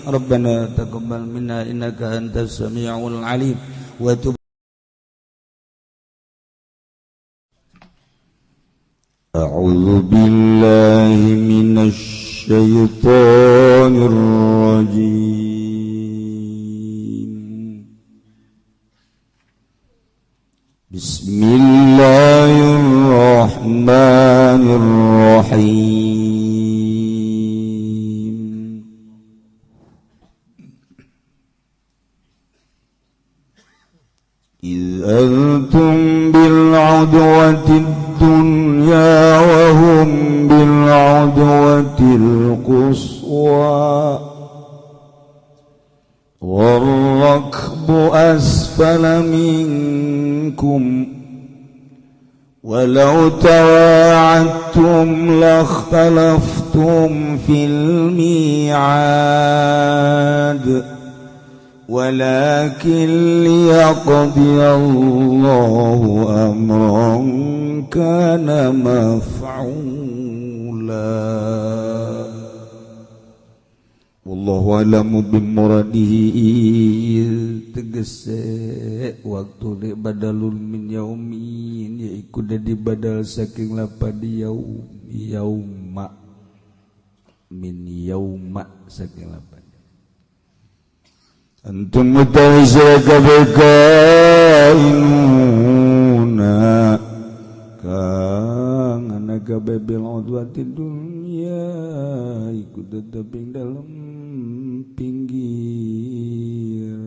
Rabbana taqabbal minna innaka antas samiul alim wa tub. أعوذ بالله من الشيطان الرجيم. بسم الله الرحمن الرحيم. إذ أنتم بالعدوة الدنيا وهم بالعدوة القصوى والركب أسفل منكم ولو تواعدتم لاختلفتم في الميعاد ولكن ليقضي الله أمرا كان مفعولا. والله أعلم بمراده. Tegese waktu di badalun min yaumin yaiku dadi badal saking lapad yaum yauma min yauma saking lapad antum utawi sira kabeh kainuna kang ana kabeh bil udwati dunya iku tetep ing dalem pinggir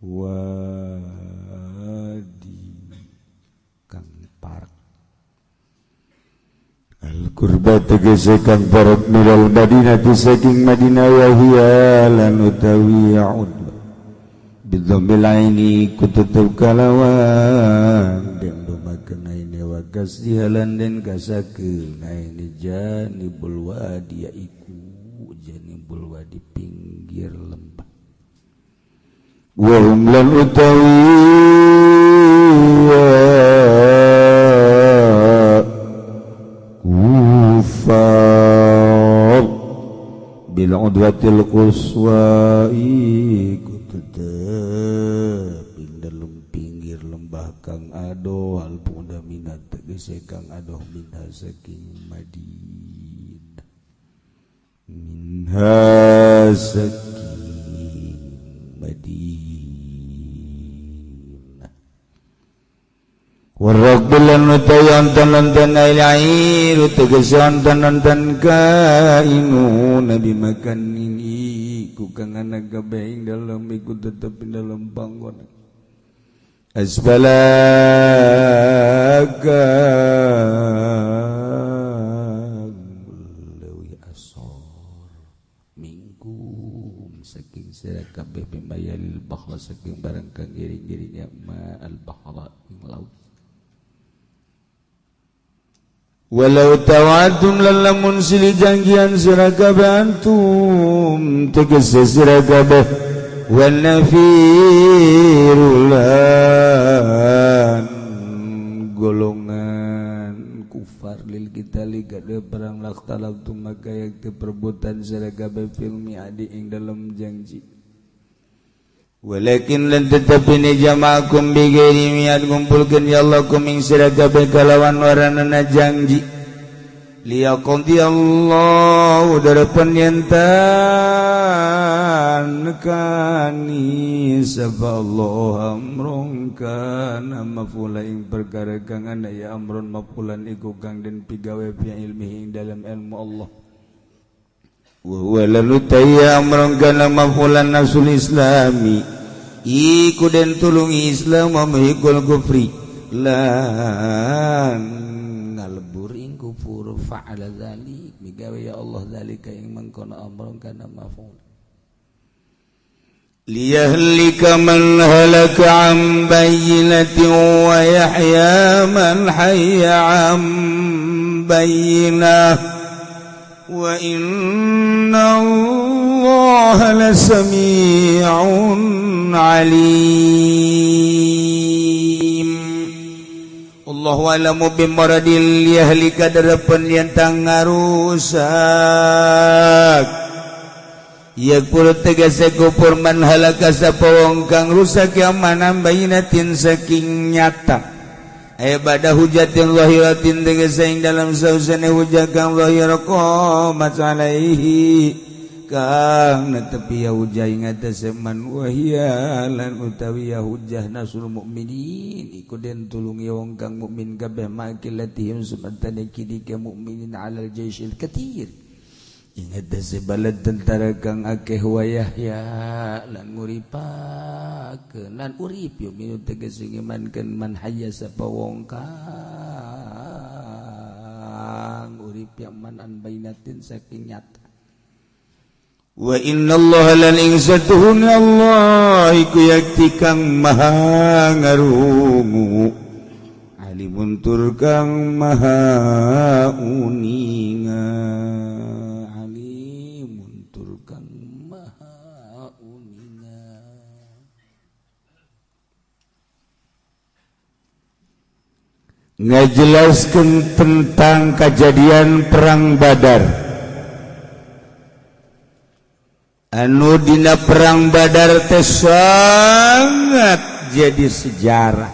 wadi kang parek al-qurba tegese kang parek minal madinati saking Madinah wa hiya lan utawi udwa bidhammil aini kututup kalawan den domakeun aini wa kasriha lan den kasakeun aini janibul wadi yaiku janibul wadi pinggir lembah wa hum lan utawi kufar bil udwatil quswa iku tetep ing dalem pinggir lembah kang adoh al bu'da minat tegese kang adoh minha saking Madinah minha saking Madinah Warabbulan utawi nonton air tegese nonton kainu nabi makan ini ku kang ana kabeh ing dalem iku tetep ing dalem panggonan asfala leuwih asor mingkum saking sira kabeh bimayalil bahra saking barang kang giring-giringnya ma al bahra ing laut. Walau tawadum lalamun sili janjian sira kabeh antum tegese sira kabeh wan nafiru lan golongan kufar lil kitali gade perang lakhtalaftum maka yakti perbuatan sira kabeh fil mi'adi ing dalem janji. Walakin lan tetapi ni jama'akum bi ghairi mi'ad ngumpulkeun ya Allah kum ing sira kabeh kalawan waranana janji liyaqdi Allah darapan yen tan kani sapa Allah amrun kana mafula ing perkara kang ana ya amrun mafulan iku kang den pigawe fi ilmihi ing dalam ilmu Allah. Wa huwa lalu tayya amrun kana mafulan nafsul islami iku den tulungi Islam wa muhikul kufri lan ngalebur ing kufur fa'ala dzalik migawe ya Allah dzalika ing mangkono amrun kana maful liyahlika man halaka an bayyinatin wa yahya man hayya an bayyinah wa inna Allaha lasami'un alim. Allahu a'lamu bimaradil yahlika darapan yen tang ngarusak Yakfur tegese kufur man halaka sapa wong kang rusak yang mana bainatin saking nyata. Aya bada hujatin zahiratin tegese ing dalam sausane hujah kang zahir qomat alaihi kang netepi ya hujah ing atase man wahia lan utawi ya hujah nasrul mukminin iku den tulungi wong kang mukmin kabeh makilatihim sumatane kidi ka mukminin alal jaisyil katsir. Ingat sebalat tentara kang akeh wayah ya lan nguripakeun lan urip yo minu tegese ngimankeun man hayya sapa wong kang urip ya man an bainatin saking nyata. Wa innallaha lan ing satuhun Allah iku yakti kang maha ngarungu alimun tur kang maha uninga. Ngajelaskan tentang kejadian perang Badar. Anu dina perang Badar teh sangat jadi sejarah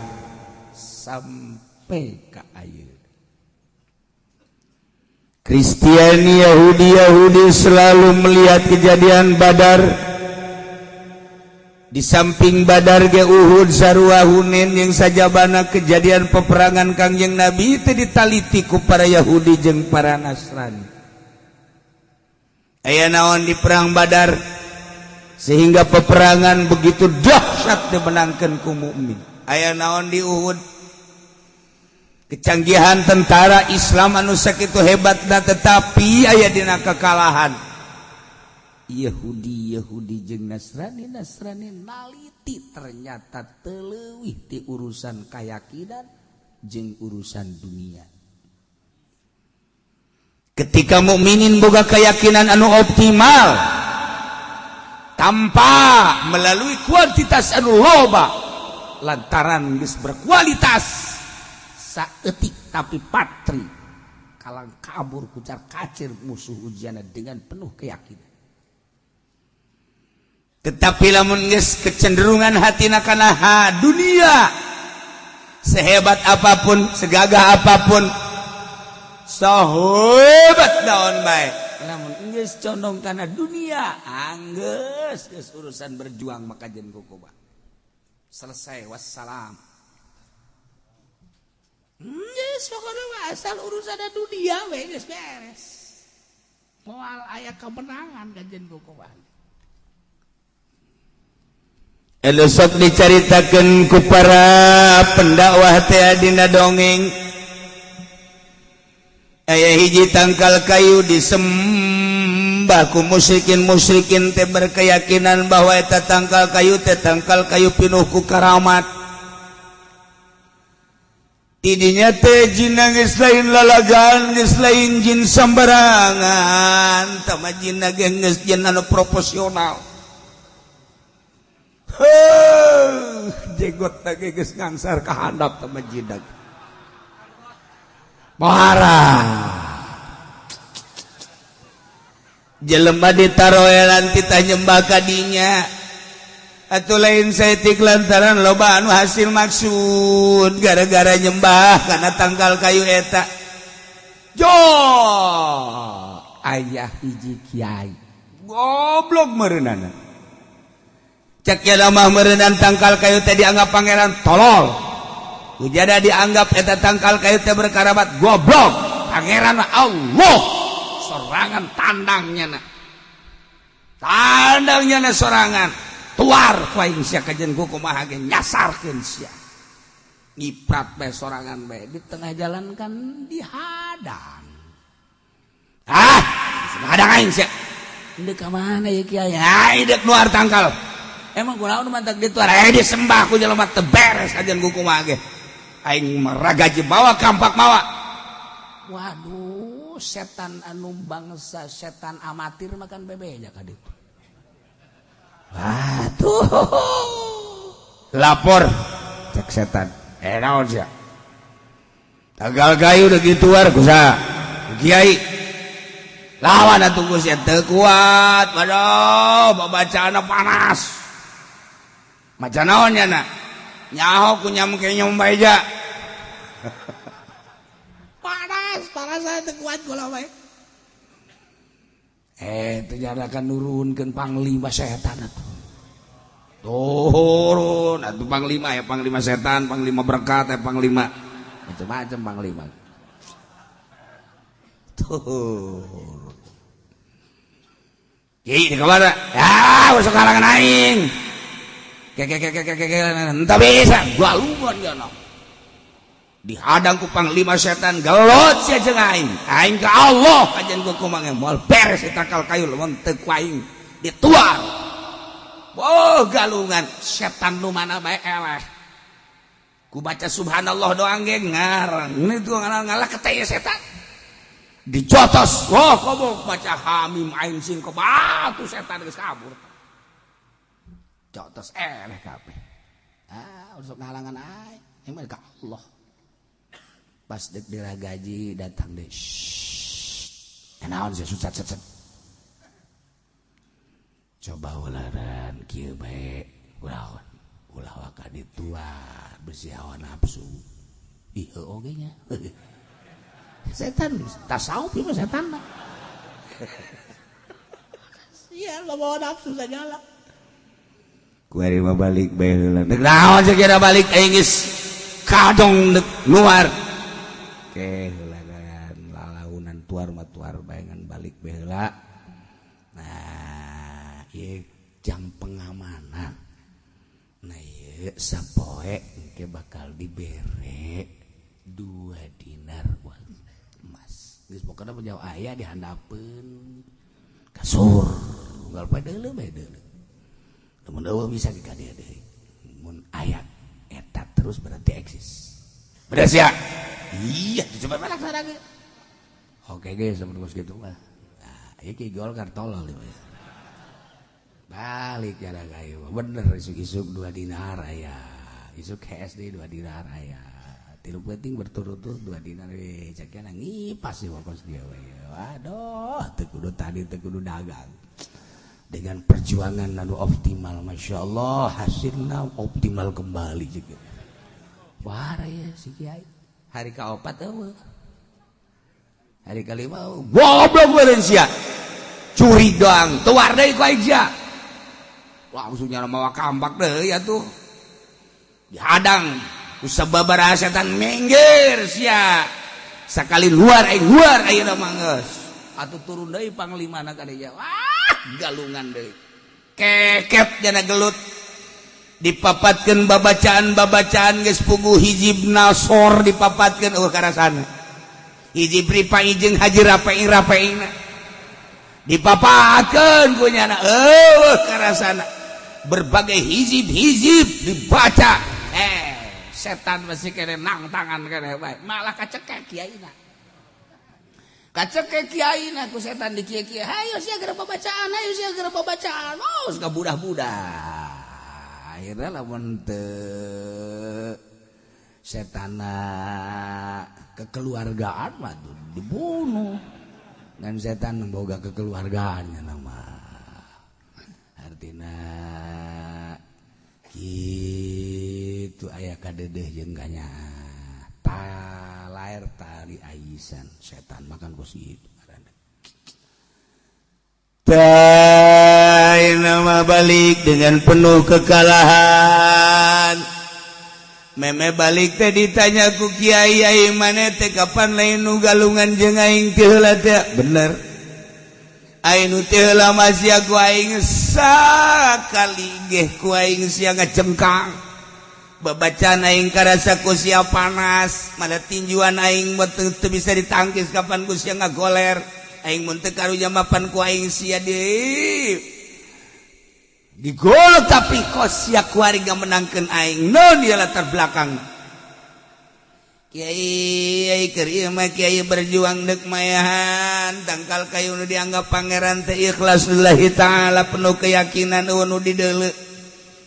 sampai ka ayeuna. Kristiani, Yahudi, Yahudi selalu melihat kejadian Badar. Di samping Badar ge Uhud sarua Hunain yang sajabana kejadian peperangan Kangjeng Nabi teh ditaliti ku para Yahudi jeung para Nasrani. Aya naon di perang Badar sehingga peperangan begitu dahsyat dimenangkeun ku mukmin. Aya naon di Uhud kecanggihan tentara Islam anu sakitu hebatna tetapi aya dina kekalahan. Yahudi Yahudi jeung Nasrani Nasrani naliti ternyata teleuwih ti urusan keyakinan jeung urusan dunia. Ketika mukminin boga keyakinan anu optimal tanpa melalui kuantitas anu loba lantaran geus berkualitas saeutik tapi patri kalang kabur kucar kacir musuh ujiana dengan penuh keyakinan. Tetapi lamun geus kecenderungan hatina kana dunia sehebat apapun, segagah apapun, sahebat naon bae, lamun geus condong kana dunia, anggeus geus urusan berjuang maka jeung kukuba. Selesai wassalam. Geus pokona asal urusan dunia we geus beres. Moal aya kemenangan kajen kukuba. Sok dicaritakeun ku para pendakwah teh dina dongeng. Aya hiji tangkal kayu disembah ku musyrikin-musyrikin teh berkeyakinan bahwa eta tangkal kayu teh tangkal kayu pinuh ku karamat. Tidinya teh jinna geus lain lalagan, geus lain jin sembarangan, tama jinna ge geus jin anu proporsional. Heuh, jenggot lagi geus ngangsar ka handap teh jidag. Parah. Jelema ditaroelan titah nyembah ka dinya. Atuh lain saeutik lantaran loba anu hasil maksud gara-gara nyembah kana tangkal kayu eta. Jo, ayah hiji kiai. Goblok meureunana. Cek mah meureunan tangkal kayu teh dianggap pangeran tolol. Ujada dianggap eta tangkal kayu teh berkarabat goblok. Pangeran Allah sorangan tandangnya na. Tandangnya na sorangan. Tuar ku aing sia kajen ku kumaha ge nyasarkeun sia. Ngiprat bae sorangan bae di tengah jalan kan dihadang. Ah, hadang aing sia. Deuk ka mana ieu kiai? Ai deuk nuar tangkal. Emang kunaon mantak dituar disembah ku jelema teu beres ajan ku kumaha ge. Aing meragaji mawa kampak mawa. Waduh, setan anu bangsa setan amatir makan bebeja ka ditu. Waduh. Lapor cek setan. Naon sia? Tagal gayu udah gituar ku saha? Kiai. Lawan atuh geus teu kuat. Waduh, babacaanna panas. Maca naon nya na? Nyaho ku nyam ke nyom baeja. Panas, panas teu kuat kula bae. Ternyata nurunkeun panglima setan atuh. Turun atuh panglima ya, panglima setan, panglima berkat ya, panglima macam-macam panglima. Turun. Kiai di kamana? Ya, masuk kalangan aing. Ke ke ke ke ke entah bisa, galungan jana. Dihadang ku panglima setan gelut sia jeung aing. Aing ka Allah ajan ku kumaha moal beres eta takal kayu lamun teu ku aing dituar. Oh, galungan setan nu mana bae eleh. Ku baca subhanallah doang ge ngarang. Ini tuh ngalah ketaya setan. Dijotos. Oh, komo baca hamim ain sin ko batu setan geus kabur. Jotos eleh kabeh. Ah, usuk ngalangan aing. Emang ka Allah. Pas dek diragaji datang deh. Shhh. Naon sih susah set. Coba ularan kieu bae. Ulah ulah waka dituar besi hawa nafsu. Ih heuh oge nya. Setan tasawuf ieu mah setan mah. Sia bawa nafsu sagala. Kuari mah balik bae heula. Dek naon sih kira balik aing geus kadong dek luar. Oke, heula lalaunan tuar mah tuar baengan balik bae heula. Nah, ieu jam pengamanan. Nah, ieu sapoe engke bakal dibere 2 dinar emas. Geus pokona jauh aya dihandapeun kasur. Unggal poe deuleu bae deuleu. Lamun eueuh bisa di ka dieu deui. Mun aya eta terus berarti eksis. Beres ya? Iya, dicoba laksanakeun. Oke guys, seperti gitu mah. Nah, iki Golkar tolol ieu. Balik ya kayu. Bener isuk-isuk 2 dinar aya. Isuk HSD 2 dinar aya. Tilu penting berturut-turut 2 dinar we. Cekna ngipas sih wakos dia we. Waduh, teu kudu tadi teu kudu dagang. Dengan perjuangan anu optimal, masya Allah hasilnya optimal kembali juga. Wah, ya si kiai. Hari keempat eueuh. Hari kelima goblok beureun sia. Curi doang, tuar deui ku aing sia. Langsung nyala mawa kambak deui atuh. Dihadang ku sababaraha setan minggir sia. Sakali luar aing luar ayeuna mah geus. Atuh turun deui panglimana ka dieu. Wah, galungan deui. Keket jana gelut. Dipapatkeun babacaan-babacaan geus puguh hijib nasor dipapatkeun eueuh karasana. Hijib ripai jeung haji rapai-rapaina. Dipapatkeun ku nyana eueuh karasana. Berbagai hizib-hizib dibaca. Setan masih kene nang tangan kene bae. Malah kacekek kiaina. Kacekek kiaina ku setan di kieu-kieu. Hayo sia geura babacaan, hayo sia geura babacaan. Oh, geus budah-budah. Akhirnya lamun teu setana kekeluargaan mah tuh dibunuh. Dan setan boga kekeluargaannya nama. Artina kitu aya kadedeh jeung kanya. Talair tali aisan setan makan kos gitu. Nama balik dengan penuh kekalahan. Meme balik teh ditanya ku kiai, ai maneh teh kapan lain nu galungan jeung aing teh heula teh? Bener. Aing nu teh heula mah sia ku aing sakali geh ku aing sia ngacengkang. Babacaan aing karasa ku sia panas, mana tinjuan aing mah teu bisa ditangkis kapan ku sia ngagoler. Aing mun teu karunya mapan ku aing sia deui. Digolok tapi kos sia kuari menangkeun aing. Non dia latar belakang. Kiai keur ieu mah kiai berjuang deuk mayahan tangkal kayu nu dianggap pangeran teh ikhlas lillahi taala penuh keyakinan eueuh nu dideuleu.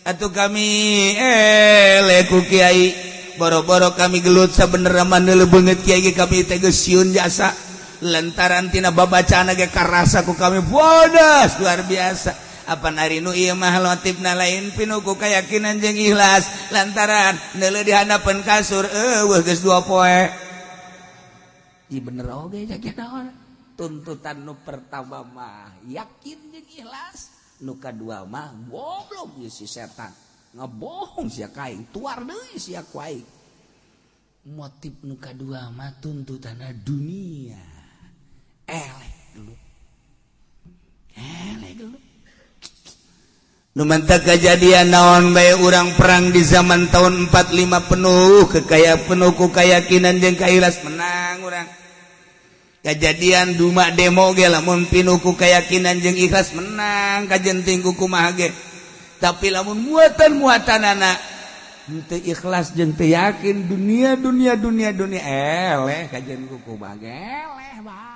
Atuh kami eleh ku kiai boro-boro kami gelut sabenerna mah neuleuh beungeut kiai ge kami teh geus sieun jasa. Lantaran tina babacaan ge karasa ku kami bodas luar biasa. Apa ari nu ieu mah motifna lain pinuh ku keyakinan jeung ikhlas lantaran neuleuh di handapeun kasur eueuh geus 2 poe. Ieu bener oge naon tuntutan nu pertama mah yakin jeung ikhlas, nu kadua mah goblok ieu si setan ngebohong sia ka aing tuar deui sia ku aing. Motif nu kadua mah tuntutanna dunia. Eleh dulu. Eleh dulu. Nu mantap kejadian naon bae urang perang di zaman tahun 45 penuh kekaya penuh ku keyakinan jeung kaikhlas menang urang. Kejadian duma demo ge lamun pinuh ku keyakinan jeung ikhlas menang kajenting ku kumaha ge. Tapi lamun muatan-muatanana henteu ikhlas jeung teu yakin dunia dunia dunia dunia eleh kajen ku kumaha ge eleh bae.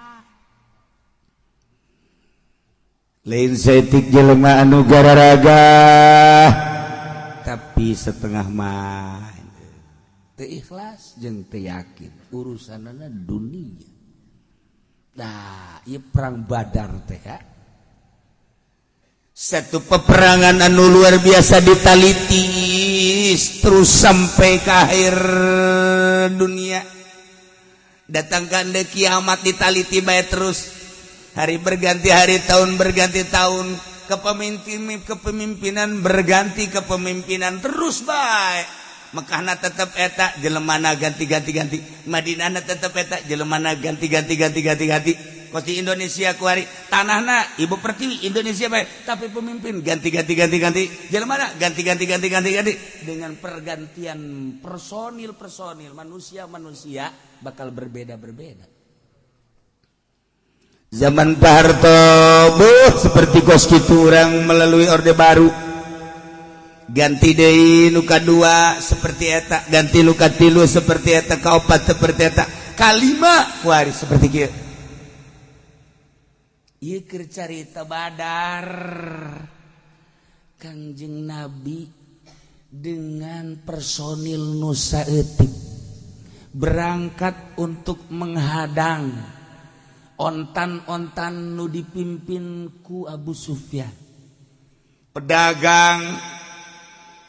Lain saeutik jelema anu gararaga tapi setengah mah teu ikhlas jeung teu yakin urusanana dunia. Nah, ieu perang Badar teh satu peperangan anu luar biasa ditaliti terus sampai ke akhir dunia. Datangkan de kiamat ditaliti bae terus. Hari berganti hari, tahun berganti tahun, kepemimpinan berganti kepemimpinan terus bae. Mekahna tetep eta, jelemana ganti-ganti-ganti. Madinahna tetep eta, jelemana ganti-ganti-ganti-ganti-ganti. Kos di Indonesia kuari tanahna Ibu Pertiwi Indonesia bae, tapi pemimpin ganti-ganti-ganti-ganti, jelemana ganti-ganti-ganti-ganti-ganti. Dengan pergantian personil-personil manusia-manusia bakal berbeda-berbeda. Zaman Pak Harto buh seperti kos kitu urang melalui Orde Baru. Ganti deui nu kadua seperti eta, ganti nu katilu seperti eta, kaopat seperti eta, kalima kuari seperti kieu. Ieu keur carita Badar. Kangjeng Nabi dengan personil nu saeutik berangkat untuk menghadang ontan-ontan nu dipimpin ku Abu Sufyan. Pedagang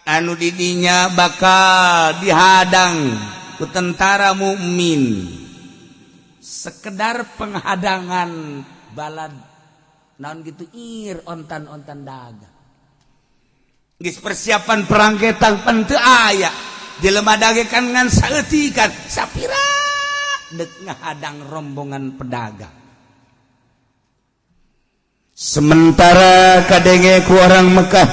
anu didinya bakal dihadang ku tentara mukmin. Sekedar penghadangan balad naon gitu ir ontan-ontan dagang. Geus persiapan perang ge tang teu aya. Jelema dagang kan ngan saeutikan sapira dek ngahadang rombongan pedagang. Sementara kadenge ku orang Mekah,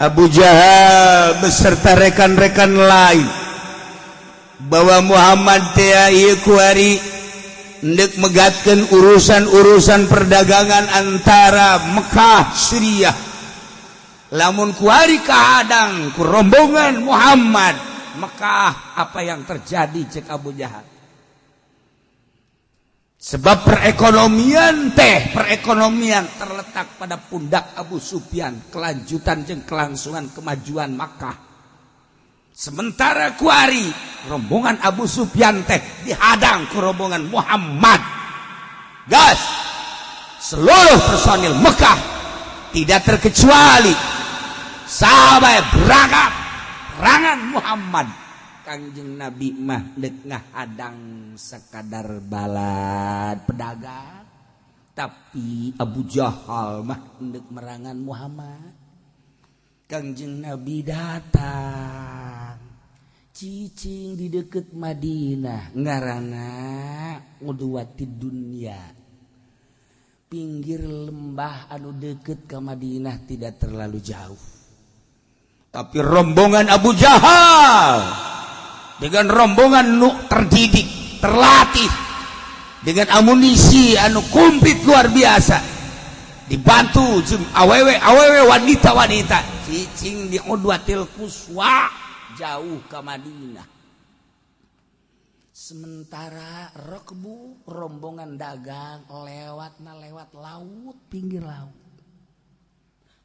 Abu Jahal beserta rekan-rekan lain bahwa Muhammad teh ieu kuari ndek megatkeun urusan-urusan perdagangan antara Mekah Suriah. Lamun kuari kahadang ku rombongan Muhammad Mekah, apa yang terjadi cek Abu Jahal? Sebab perekonomian teh perekonomian terletak pada pundak Abu Sufyan, kelanjutan jeung kelangsungan kemajuan Makkah. Sementara kuari rombongan Abu Sufyan teh dihadang ku rombongan Muhammad. Gas, seluruh personil Mekah tidak terkecuali sahabat berangkat perangan Muhammad. Kangjeng Nabi mah dek ngahadang sekadar balad pedagang, tapi Abu Jahal mah ndek merangan Muhammad. Kangjeng Nabi datang cicing di deket Madinah ngarana Udwati Dunya, pinggir lembah anu deket ke Madinah tidak terlalu jauh. Tapi rombongan Abu Jahal dengan rombongan nu terdidik, terlatih dengan amunisi anu komplit luar biasa, dibantu jeung awewe awewe wanita-wanita cicing di Udwatil Quswa jauh ke Madinah. Sementara rokbu rombongan dagang lewat na lewat laut, pinggir laut.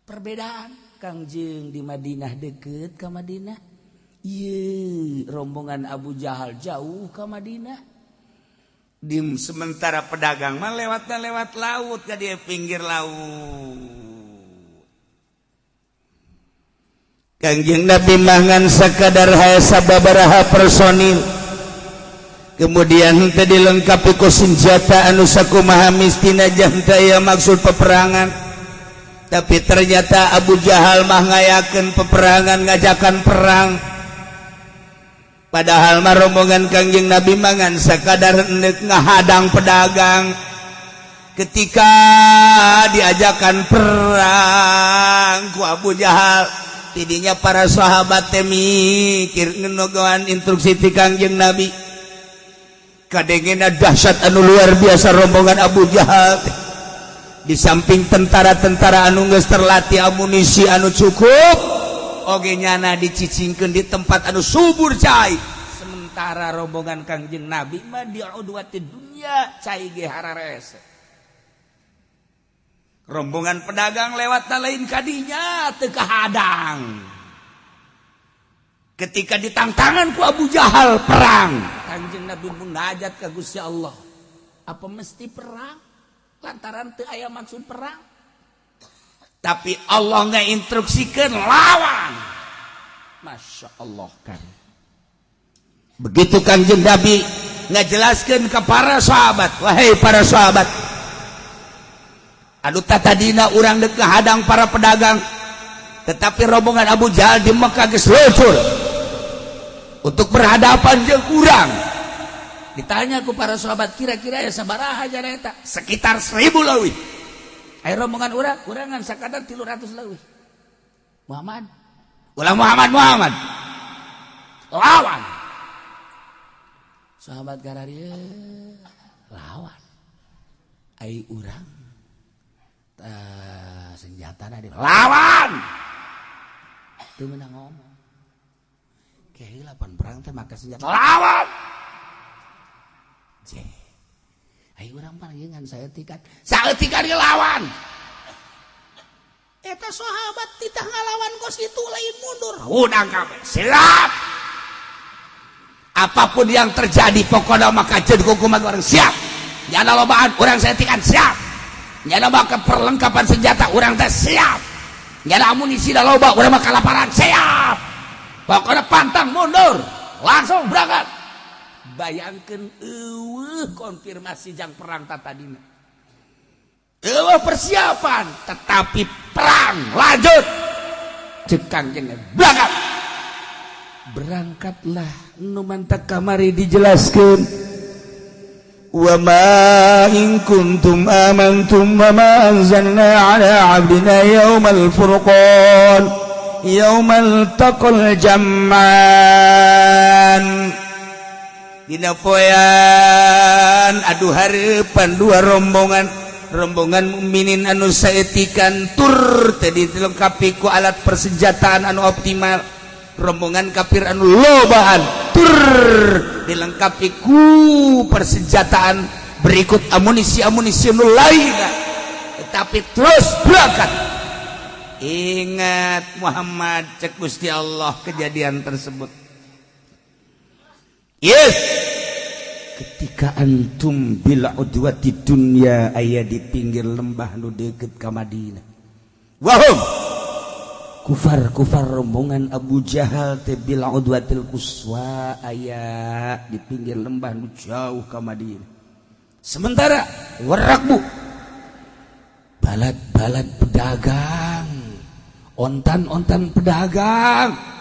Perbedaan Kangjeng di Madinah deket ke Madinah, ieu rombongan Abu Jahal jauh ke Madinah. Di sementara pedagang mah lewatnya lewat laut ka dia pinggir laut. Kangjeng Nabi mangan sakadar hae sababaraha personil. Kemudian teu dilengkapi ku senjata anu sakumaha mistina jang teu maksud peperangan. Tapi ternyata Abu Jahal mah ngayakeun peperangan, ngajakan perang. Padahal mah rombongan Kangjeng Nabi mangan sakadar endek ngahadang pedagang. Ketika diajakan perang ku Abu Jahal, tidinya para sahabat teh mikir ngenogoan instruksi ti Kangjeng Nabi. Kadengena dahsyat anu luar biasa rombongan Abu Jahal teh. Di samping tentara-tentara anu geus terlatih, amunisi anu cukup, oge nyana dicicingkeun di tempat anu subur cai. Sementara rombongan Kangjeng Nabi mah di udwati dunya, cai ge hararese. Rombongan pedagang lewat lain kadinya, teu kahadang. Ketika ditangtangan ku Abu Jahal perang, Kangjeng Nabi munajat ka Gusti Allah, apa mesti perang? Lantaran teu aya maksud perang, tapi Allah nggak instruksikan lawan. Masya Allah kan begitu. Kanjeng Nabi ngajelaskan ke para sahabat, wahai para sahabat, anu tadina urang dek hadang para pedagang, tetapi rombongan Abu Jahal di Mekah geus luncur untuk berhadapan jeung urang. Ditanya ku para sahabat, kira-kira ya sabaraha jana eta? Sekitar 1.000 leuwih. Ayo, rombongan urang kurangan sakadar 300 leuwih. Muhammad, ulah Muhammad, Muhammad, lawan. Sahabat gararia lawan. Ai urang senjata di lawan teu meunang ngomong. Kehilapan perang teh maka senjata lawan. Je. Ai urang mah ngan saeutikan. Saeutikan ge lawan. Eta sahabat titah ngalawan kos itu lain mundur. Udah kabeh. Siap. Apapun yang terjadi pokoknya maka jadi hukuman orang siap. Nyana lobaan urang saeutikan siap. Nyana maka perlengkapan senjata urang teh siap. Nyana amunisi da loba urang mah kalaparan siap. Pokoknya pantang mundur, langsung berangkat. Bayangkan, eueuh konfirmasi jang perang tatadina. Eueuh persiapan, tetapi perang lanjut. Cek Kangjeng berangkat. Berangkatlah nu mantak kamari dijelaskeun. Wa ma in kuntum amantum wa ma anzalna ala abdina yaumal furqan yaumal taqal jam'an. Dina poean adu hareupan dua rombongan, rombongan mukminin anu saetikan tur teh dilengkapi ku alat persenjataan anu optimal, rombongan kafir anu lobaan tur dilengkapi ku persenjataan berikut amunisi-amunisi anu lain, tetapi terus berangkat. Ingat Muhammad, cek Gusti Allah, kejadian tersebut. Yes, ketika antum bil udwati dunya aya di pinggir lembah nu deket ka Madinah, wahum kufar-kufar rombongan Abu Jahal teh bil udwatil quswa aya di pinggir lembah nu jauh ka Madinah. Sementara warakbu balad-balad pedagang, ontan-ontan pedagang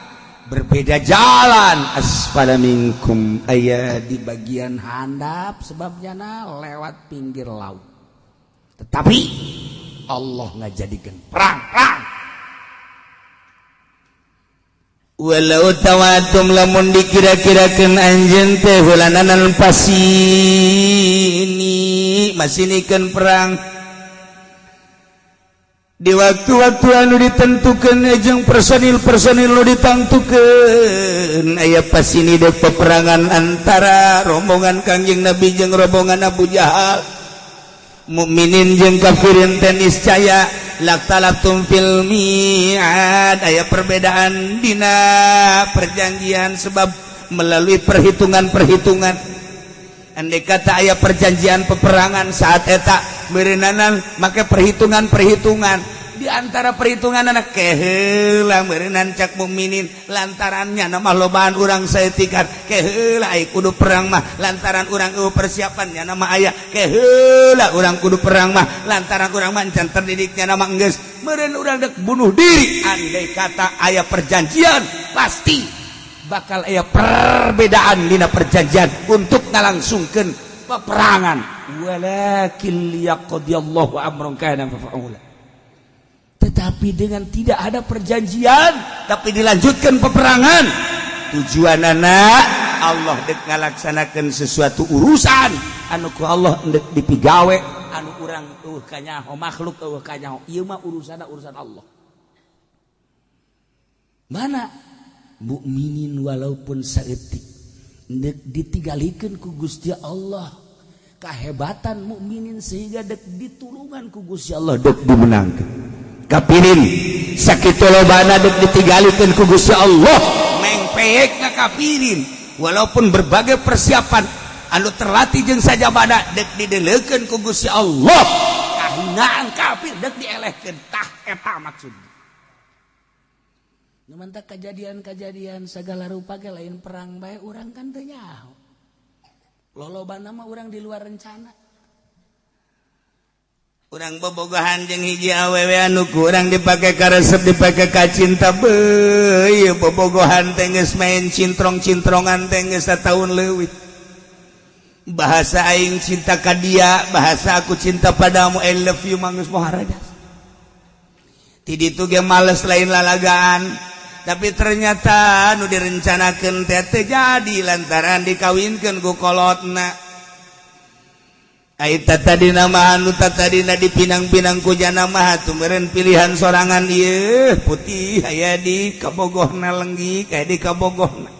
berbeda jalan, asfala minkum aya di bagian handap sebabnya na lewat pinggir laut. Tetapi Allah ngajadikan perang perang. Walau tawatum lamun dikira-kirakeun anjeun teh hulananan pasini masinikeun perang di waktu-waktu anu ditentukan jeung personil-personil nu ditangtukeun, aya pasini dek peperangan antara rombongan Kangjeng Nabi jeung rombongan Abu Jahal, mukminin jeung kafirin teh, niscaya laktalaftum fil mi'ad aya perbedaan dina perjanjian sebab melalui perhitungan-perhitungan. Andai kata aya perjanjian peperangan saat eta meureunanan make perhitungan-perhitungan, di antara perhitungan anak keheula meureunan cak mukminin, lantarannya nama lobaan urang saeutikan, keheula ai kudu perang mah lantaran urang eueuh persiapannya nama aya, keheula urang kudu perang mah lantaran urang mah encan terdidiknya nama geus meureun urang dek bunuh diri. Andai kata aya perjanjian, pasti bakal aya perbedaan dina perjanjian untuk ngalangsungkeun peperangan. Walakin liyaqdiyallahu amran kana maf'ula. Tetapi dengan tidak ada perjanjian tapi dilanjutkan peperangan, tujuan anak Allah dek ngalaksanakan sesuatu urusan anu ku Allah dek dipigawe, anu urang eueuh kanyaho, makhluk eueuh kanyaho, ieu mah urusan urusan Allah. Mana mukminin walaupun saeutik dek ditinggalikeun ku Gusti Allah kehebatan mukminin sehingga dek ditulungan ku Gusti Allah, dek dimenangkan. Kafirin sakitu lobana dek ditinggalikeun ku Gusti Allah, mengpeyek na kafirin walaupun berbagai persiapan anu terlatih jeung sajabana dek dideleukeun ku Gusti Allah, kahinaan kafir dek dielehkeun. Tah, eta maksudna. Nu mantak kejadian-kejadian segala rupa ge lain perang bae, urang kan teu nyaho. Lolobana mah urang di luar rencana. Urang bobogohan jeung hiji awewe anu kurang dipake karesep, dipake ka cinta beuh, bobogohan teh geus main cintrong-cintrongan teh geus sataun leuwih. Bahasa aing cinta ka dia, bahasa aku cinta padamu, I love you mah geus maharaja. Ti ditu ge males, lain lalagaan, tapi ternyata nu direncanakeun teh teu jadi lantaran dikawinkeun ku kolotna. Aita tadi nama anu tadina dipinang-pinang ku jana mah atuh meureun pilihan sorangan, ieu putih aya di kabogohna, lenggik aya di kabogohna,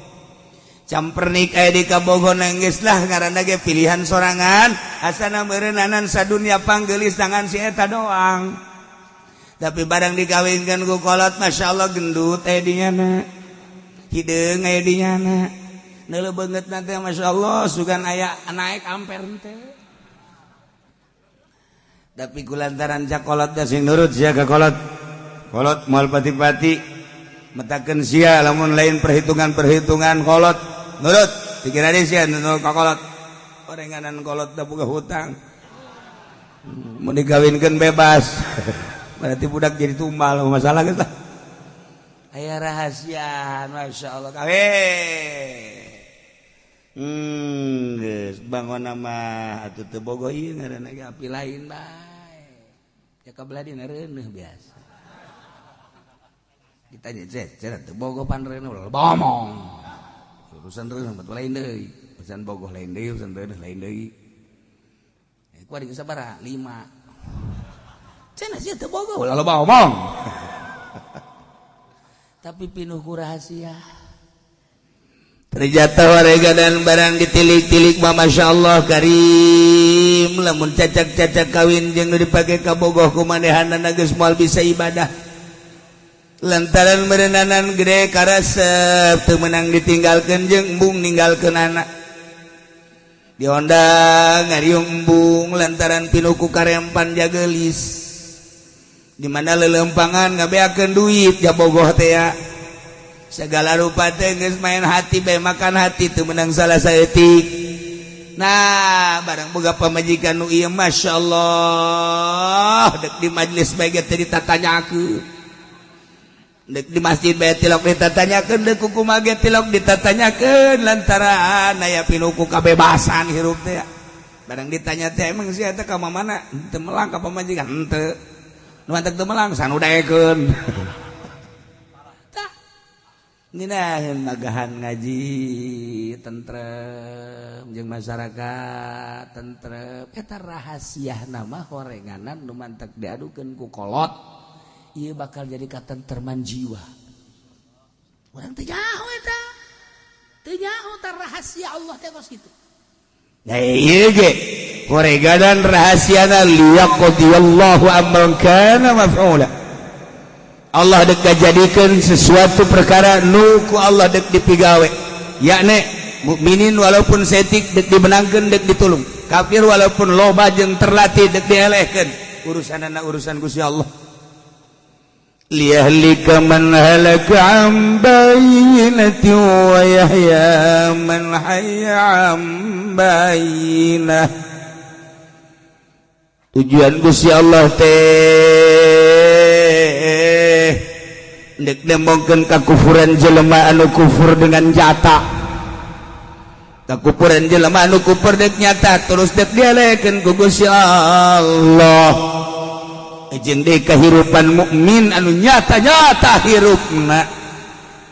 campernik aya di kabogohna, geus lah ngaranna ge pilihan sorangan, asana meureunnanan sadunya panggeulis tangan si eta doang. Tapi barang dikawinkan ku kolot, Masya Allah, gendut aya di nyana, hideung aya di nyana, neuleuh beungeut teh Masya Allah, sugan aya naik amper teh. Tapi kulantaran cak kolot sing nurut sia ka kolot, kolot moal pati-pati metakeun sia lamun lain perhitungan-perhitungan kolot, nurut pikiran sia, nurut ka kolot. Orenganan kolot da boga hutang, mau dikawinkeun bebas, berarti budak jadi tumbal, masalah geus lah. Aya rahasia, Masya Allah, kawin. Geus bangun nama atuh teu bogoh ieu ngaranna ge api lain bae. Ya kabelah dina reuneuh biasa. Ditanya, "Cek, cenah teu bogoh pan reuneuh?" Ulah bomong. Urusan reuneuh mah lain deui, urusan bogoh lain deui, urusan reuneuh lain deui. Eh, ku adi sabaraha? 5. Cenah sia teu bogoh, ulah loba omong. Tapi pinuh ku rahasia. Ternyata warga dan barang ditilik-tilik mah Masya Allah karim, lamun cacak-cacak kawin jeung nu dipake kabogoh ku manehanana geus moal bisa ibadah lantaran meureunanan gede karesep, teu meunang ditinggalkeun jeung embung ninggalkeun anak, diondang ngariung embung lantaran pinuh ku karempan jagelis di mana lelempangan ngabeakeun duit jabogoh teh ya. Segala rupa teh geus main hati bae, makan hati, teu meunang salah saeutik. Nah, barang boga pamajikan nu ieu, Masya Allah, dek di majelis bae ge teu ditatanyakeun, dek di masjid bae tilok ditatanyakeun, dek kumaha ge tilok ditatanyakeun lantaran aya pinuh ku kabebasan hirup teh. Barang ditanya teh, "Emang sia teh ka mana?" "Teu melang ka pamajikan." "Henteu." "Nu mantek teu melang sanudaekeun." Ngeunaheun magahan ngaji tentrem jeung masyarakat tentrem, eta rahasia nama horenganan nu mantek diadukeun ku kolot ieu bakal jadi katentreman jiwa. Urang teu nyaho, eta teu nyaho tah rahasia Allah teh kos kitu. Nah, ieu ge horenganan rahasiana liyaqdiyallahu amran kana maf'ula. Allah dek jadikan sesuatu perkara nu ku Allah dek dipigawe, yakni Mukminin walaupun saeutik dek dimenangkeun, dek ditulung. Kafir walaupun loba jeung terlatih dek dielehkeun. Urusanana urusan Gusti Allah. Liyahlika man halaka an bayyinatin wa yahya man hayya an bayyinah. Tujuan Gusti Allah teh dek nembongkeun kakufuran jelema anu kufur dengan jata, kakufuran jelema anu kufur dek nyata, terus dek dielekeun ku Gusti Allah. Jeung deui kehidupan mukmin anu nyata-nyata hirupna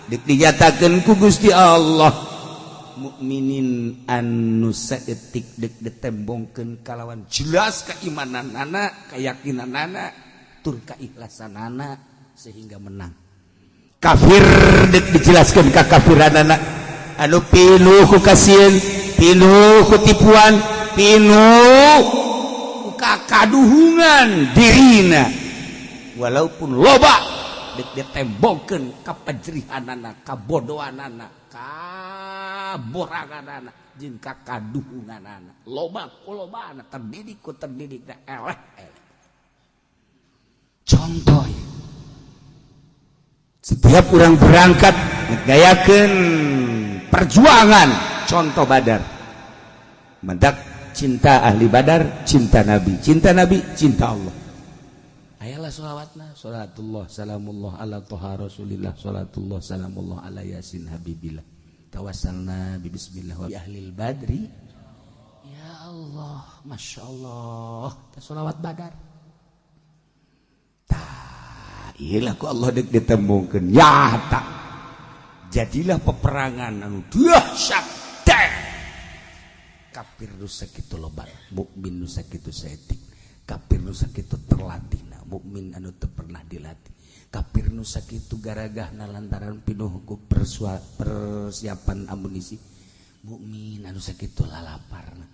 dek dinyatakeun ku Gusti Allah. Mukminin anu saeutik dek ditembongkeun kalawan jelas keimananana, keyakinanana, tur keikhlasanana, sehingga menang. Kafir dek dijelaskeun kakafiranana anu pinuh ku kasieun, pinuh ku tipuan, pinuh ku kakaduhungan dirina, walaupun loba dek ditembongkeun kapajrihanana, kabodohanana, kaboranganana, jeung kakaduhunganana, loba ku lobana, terdidik ku terdidik, eleh eleh. Contoh, setiap orang berangkat ngegayakeun perjuangan, contoh Badar, mendak cinta ahli Badar, cinta Nabi, cinta Nabi, cinta Allah. Ayalah sholawatna, salatullah salamullah ala Toha Rasulillah, salatullah salamullah ala Yasin Habibillah, tawassalna bi bismillah wa bi ahlil badri. Ya Allah, Masya Allah, sholawat Badar. Tah, iyalah ku Allah dek ditembungkeun nyata. Jadilah peperangan anu dahsyat teh. Kafir nu sakitu loba, mukmin nu sakitu saeutik. Kafir nu sakitu terlatih, mukmin anu teu pernah dilatih. Kafir nu sakitu garagahna lantaran pinuh ku persiapan amunisi, mukmin anu sakitu lalaparna.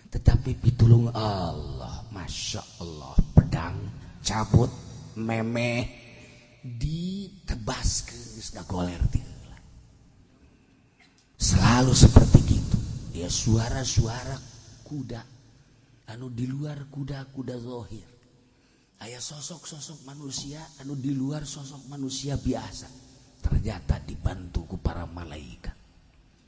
Tetapi pitulung Allah, Masya Allah, pedang cabut memeh ditebaskeun geus goler. Selalu seperti gitu ya, suara-suara kuda anu di luar kuda-kuda zohir, aya sosok-sosok manusia anu di luar sosok manusia biasa, ternyata dibantu ku para malaikat.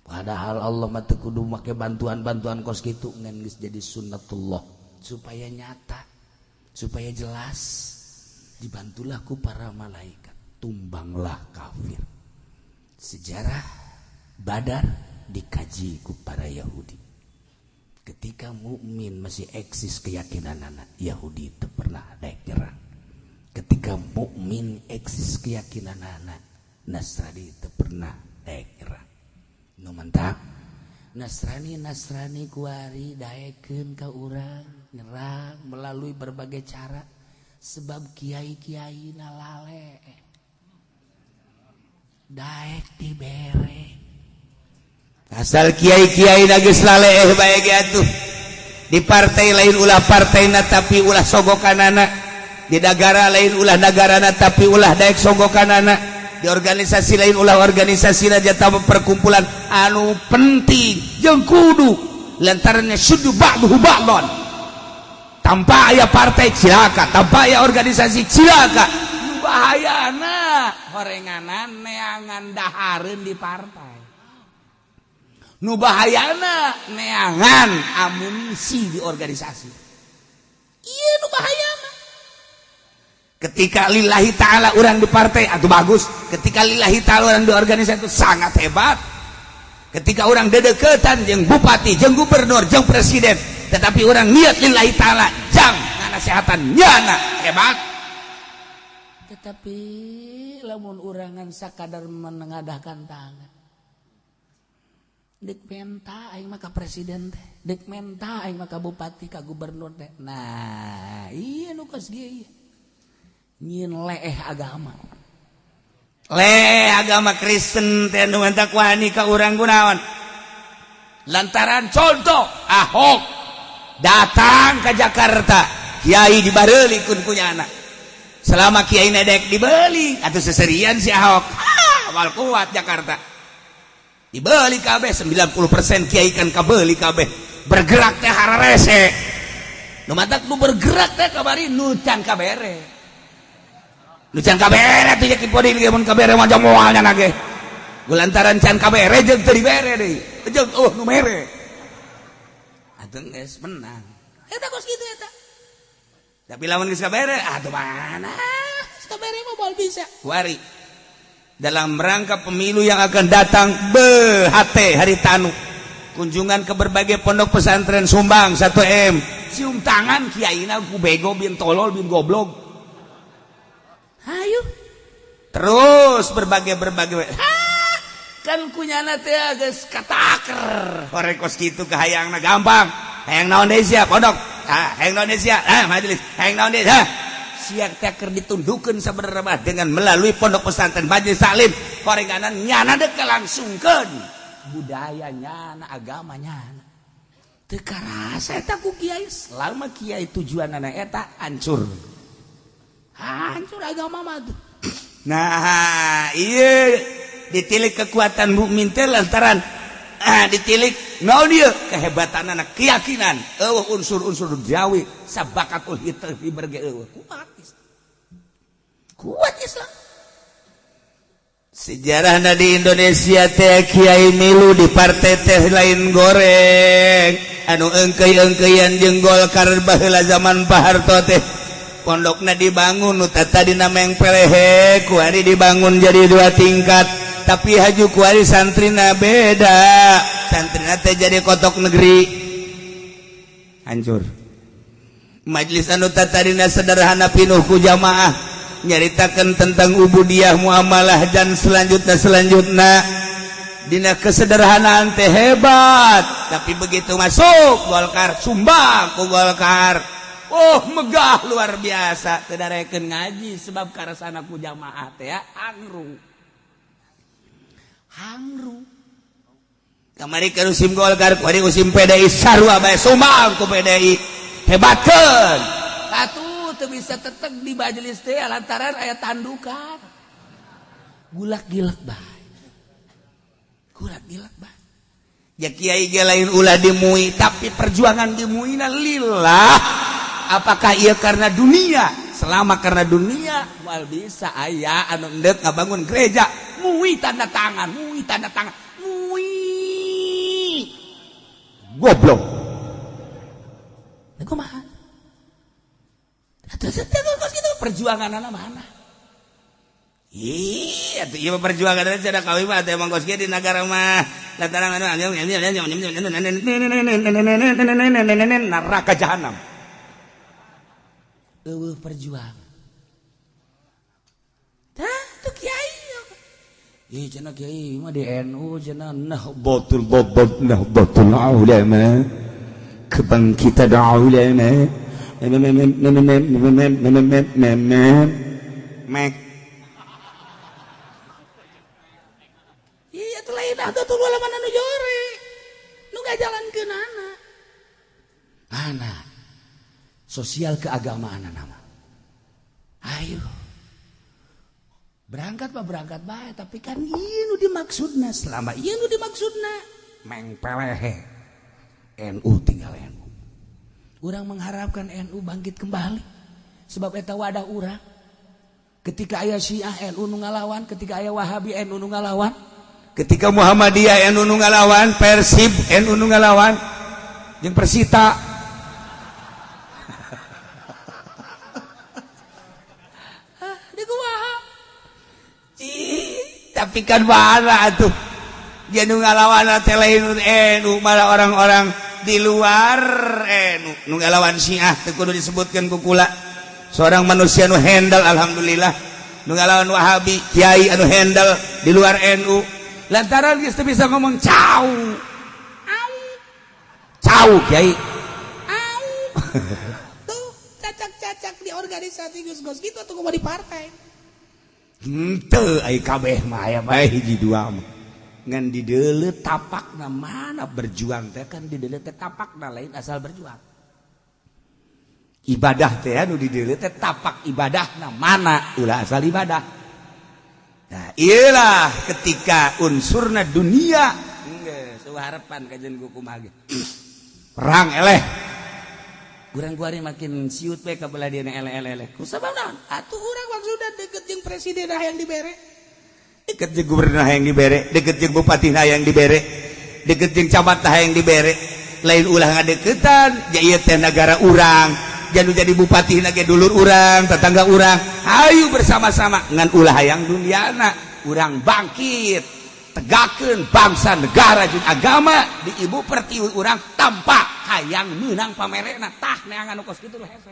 Padahal Allah mah teu kudu make bantuan-bantuan kos kitu, ngan geus jadi sunnatullah supaya nyata, supaya jelas, dibantulah ku para malaikat, tumbanglah kafir. Sejarah Badar dikaji ku para Yahudi. Ketika mukmin masih eksis keyakinan anak Yahudi itu pernah naik nyerang. Ketika mukmin eksis keyakinan anak Nasrani itu pernah naik nyerang. Nu mantap Nasrani, Nasrani kuari daekeun ka urang nyerang melalui berbagai cara, sebab kiai-kiai nalale daek dibere. Asal kiai-kiai geus laleh bae ge atuh. Di partai lain ulah partaina, tapi ulah sogokanana. Di negara lain ulah nagarana, tapi ulah daek sogokanana. Di organisasi lain ulah organisasi jatah perkumpulan anu penting jeung kudu lantarannya syuddu ba'duhu ba'don. Tanpa aya partai cilaka, tanpa aya organisasi cilaka. Bahayana horenganan neangan dahareun di partai, nu bahayana neangan amunisi di organisasi. Iya, nu bahayana ketika lillahi ta'ala orang di partai atau bagus, ketika lillahi ta'ala orang di organisasi itu sangat hebat, ketika orang dedeketan jeung bupati, jeung gubernur, jeung presiden, tetapi orang niat lillahi ta'ala jang nasehatan nyana hebat. Tetapi lamun urangan sakadar menengadahkan tangan, dek menta aing mah ka presiden teh, dek menta aing mah ka bupati, ka gubernur teh. Nah, iya, nu kos kieu ieu nyieun leeh agama, leeh agama Kristen teh. Nu menta wani ka urang kunaon? Lantaran contoh Ahok datang ke Jakarta, kiai dibareuli kun punya anak. Selama kiai nedek dibeli atau seserian si Ahok, ah, wal kuat Jakarta. Dibeli kabeh 90% kiai kan kabeli kabeh. Bergerak teh hararese. Nu matak nu bergerak teh kabari nu can kabere. Nu can kabere teh ki podi ge mun kabere mah moalnya nage. Gulantaran can kabere jeung teu dibere deui. Jeung oh nu mere. Atuh geus menang. Eta kos kitu eta. Tapi lamun geus kabere atuh mana? Geus kabere mah moal bisa. Kuari dalam rangka pemilu yang akan datang BHT hari tanu kunjungan ke berbagai pondok pesantren sumbang 1 M cium tangan kiaina ku bego bin tolol bin goblok hayu terus berbagai kan kunyana teh geus kataker hore kos kitu kahayangna gampang hayang naon deui sia pondok hayang naon deui sia majelis hayang naon deui siang teh keur ditundukeun sabenerna mah dengan melalui pondok pesantren majelis taklim korenganan nyana dek langsungkeun budaya nyana agama nyana teu karasa eta ku kiai selama kiai tujuanana eta hancur hancur agama mah tuh. Nah ieu ditilik kekuatan mukmin teh lantaran ditilik naon ieu kehebatanana keyakinan eueuh unsur-unsur duniawi sabakatul hiber ge eueuh kuat Islam. Kuat Islam. Sejarahna di Indonesia teh kiai milu di partai teh lain goreng anu engkei-engkeian jeung Golkar baheula zaman Pak Harto teh pondokna dibangun nu tadina meng pelehe kuari dibangun jadi 2 tingkat tapi haju kuari santrina beda santrina teh jadi kotok negeri hancur majelis anu tadina sederhana pinuh ku jamaah nyaritakan tentang ubudiyah muamalah dan selanjutnya dina kesederhanaan teh hebat tapi begitu masuk Golkar sumbang ku Golkar oh megah luar biasa teu darekeun ngaji sebab karasana ku jamaah teh hangru hangru kamari ke musim Golkar kuari musim PDI sarua bae sumbang ku PDI hebatkeun atuh teu bisa teteg di majelis teh lantaran aya tandukan gulak gilek bae gulak gilek bae ya kiai ge lain ulah dimui tapi perjuangan dimuina lillah apakah ia karena dunia selama karena dunia moal bisa aya anu endek ngabangun gereja mui tanda tangan mui tanda tangan mui goblok kumaha perjuangan anak mana? Iya, iya perjuangan aja ada kawin mah emang kos di negara mah lantaran neraka jahanam. Eueuh perjuangan. Tah tuh kiai. Ih cenah kiai mah di NU cenah Nahdlatul Bobot Nahdlatul Ulama kebangkitan ulama mek. Iya tuh lain Nahdlatul Ulama nu jore. Nu ngajalankeun anak. Anak sosial keagamaan nama. Ayo. Berangkat mah berangkat bae, tapi kan ieu nu dimaksudna selama ieu nu dimaksudna meng pelehe. NU tinggal NU. Urang mengharapkan NU bangkit kembali sebab eta wadah urang. Ketika aya Syiah NU nu ngalawan, ketika aya Wahabi NU nu ngalawan, ketika Muhammadiyah NU nu ngalawan, Persib NU nu ngalawan, jeung Persita. Di kumaha? Tapi kan mana atuh dia nu ngalawan teh lain NU malah orang-orang di luar NU nu ngalawan Syiah teu kudu disebutkeun ku kula. Seorang manusia nu handle alhamdulillah nu ngalawan Wahabi kiai anu handle di luar NU lantaran geus teu bisa ngomong cau au cau kiai au tuh cacak-cacak di organisasi geus-geus kitu atuh kumaha di partai henteu ai kabeh mah aya bae hiji dua mah ngan dideuleu tapakna mana berjuang teh kan dideuleu teh tapakna lain asal berjuang ibadah teh anu dideuleu teh tapak ibadahna mana ulah asal ibadah. Nah, iyalah ketika unsurna dunia geus harapan kajian ku kumaha ge. Perang eleh. Urang kuari makin siut we ka belah dieuna eleh eleh eleh. Ku sabab naon? Atuh urang maksudna deket jeung presiden hayang dibere. Deket jeung gubernur hayang dibere, deket jeung bupati hayang dibere, deket jeung camat hayang dibere. Lain ulah ngadeukeutan, ja ieu teh nagara urang. Janu jadi bupati ge dulur urang, tetangga urang. Ayo bersama-sama ngan ulah hayang duniana, urang bangkit, tegakkeun bangsa negara jeung agama di ibu pertiwi urang tanpa hayang meunang pamerena. Tah neangan nu kos kitu hese.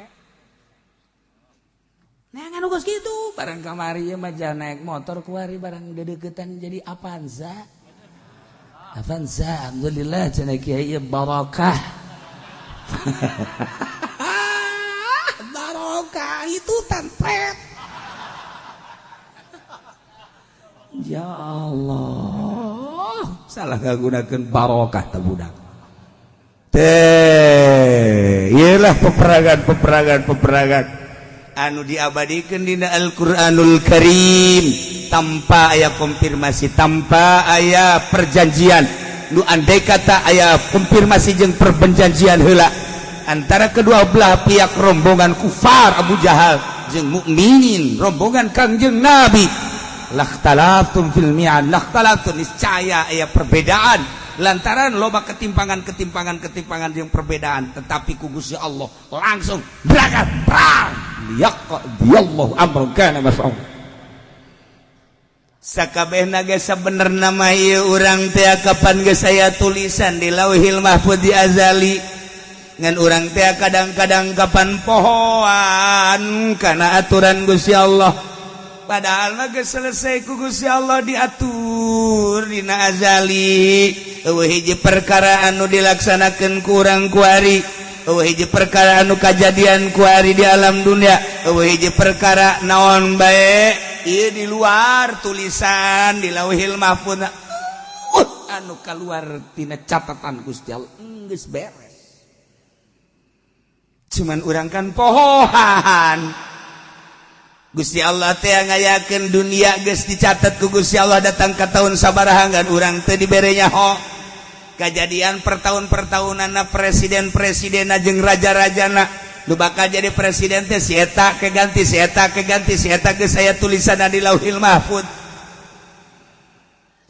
Neangan nu kos kitu barang kamari ieu mah naik motor kuari barang dedeukeutan jadi Avanza. Avanza alhamdulillah cenah kiai barakah. Barokah itu tanpet. Ya Allah, salah ngagunakeun barokah teh budak. Teh, iyalah peperangan anu diabadikeun dina Al-Qur'anul Karim tanpa aya konfirmasi, tanpa aya perjanjian. Nu andai kata aya konfirmasi jeung perjanjian heula antara kedua belah pihak rombongan kufar Abu Jahal jeung mukminin rombongan Kangjeng Nabi, lakhtalaftum fil mi'ad, lakhtalaftum, niscaya aya perbedaan lantaran loba ketimpangan jeung perbedaan, tetapi ku Gusti Allah langsung berangkat perang liyaqdiyallahu amran kana maf'ul. Sakabehna ge sabenerna mah ieu urang teh kapan geus aya tulisan di Lauhil Mahfuz di azali. Ngan urang teh kadang-kadang kapan pohoan kana aturan Gusti Allah, padahal mah geus selesai ku Gusti Allah diatur dina azali. Eueuh hiji perkara anu dilaksanakeun ku urang kuari, eueuh hiji perkara anu kajadian kuari di alam dunia, eueuh hiji perkara naon bae ieu di luar tulisan di Lauhil Mahfuz anu kaluar tina catatan Gusti Allah geus beres. Cuman urang kan pohohan. Gusti Allah teh ngayakeun dunia geus dicatat ku Gusti Allah datang ka tahun sabaraha ngan urang teh dibere nyaho. Kajadian per tahun-pertahunanna presiden-presidenna jeung raja-rajana nu bakal jadi presiden teh si eta keganti, si eta keganti, si eta geus aya tulisanna di Lauhil Mahfuz.